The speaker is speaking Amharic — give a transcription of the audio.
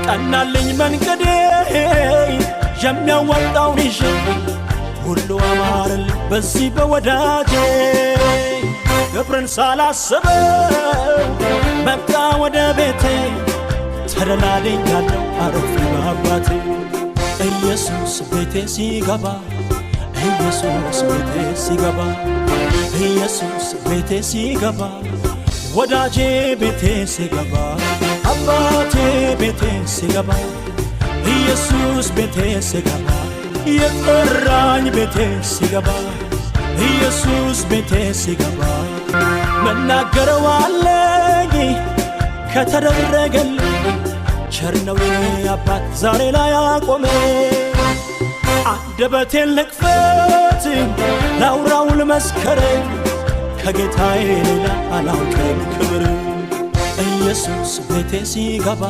ቀናልኝ መንገዴ የሚያዋጣውን ይዤ ሁሉ አማረልኝ በዚህ በወዳጄ። ክብርን ሳላስበው መጣ ወደ ቤቴ፣ ተደላድያለሁ አረፍ በአባቴ። ኢየሱስ ቤቴ ሲገባ፣ ኢየሱስ ቤቴ ሲገባ፣ ኢየሱስ ቤቴ ሲገባ፣ ወዳጄ ቤቴ ሲገባ፣ አባቴ ቤቴ ሲገባ፣ ኢየሱስ ቤቴ ሲገባ፣ የጠራኝ ቤቴ ሲገባ፣ ኢየሱስ ቤቴ ሲገባ፣ መናገረው አለኝ ከተደረገልኝ። ቸር ነው የኔ አባት ዛሬ ላይ አቆመ። አንደበቴን ልክፈት ላውራው ልመስከር፣ ከጌታዬ ሌላ አላውቅም ክብር። ኢየሱስ ቤቴ ሲገባ።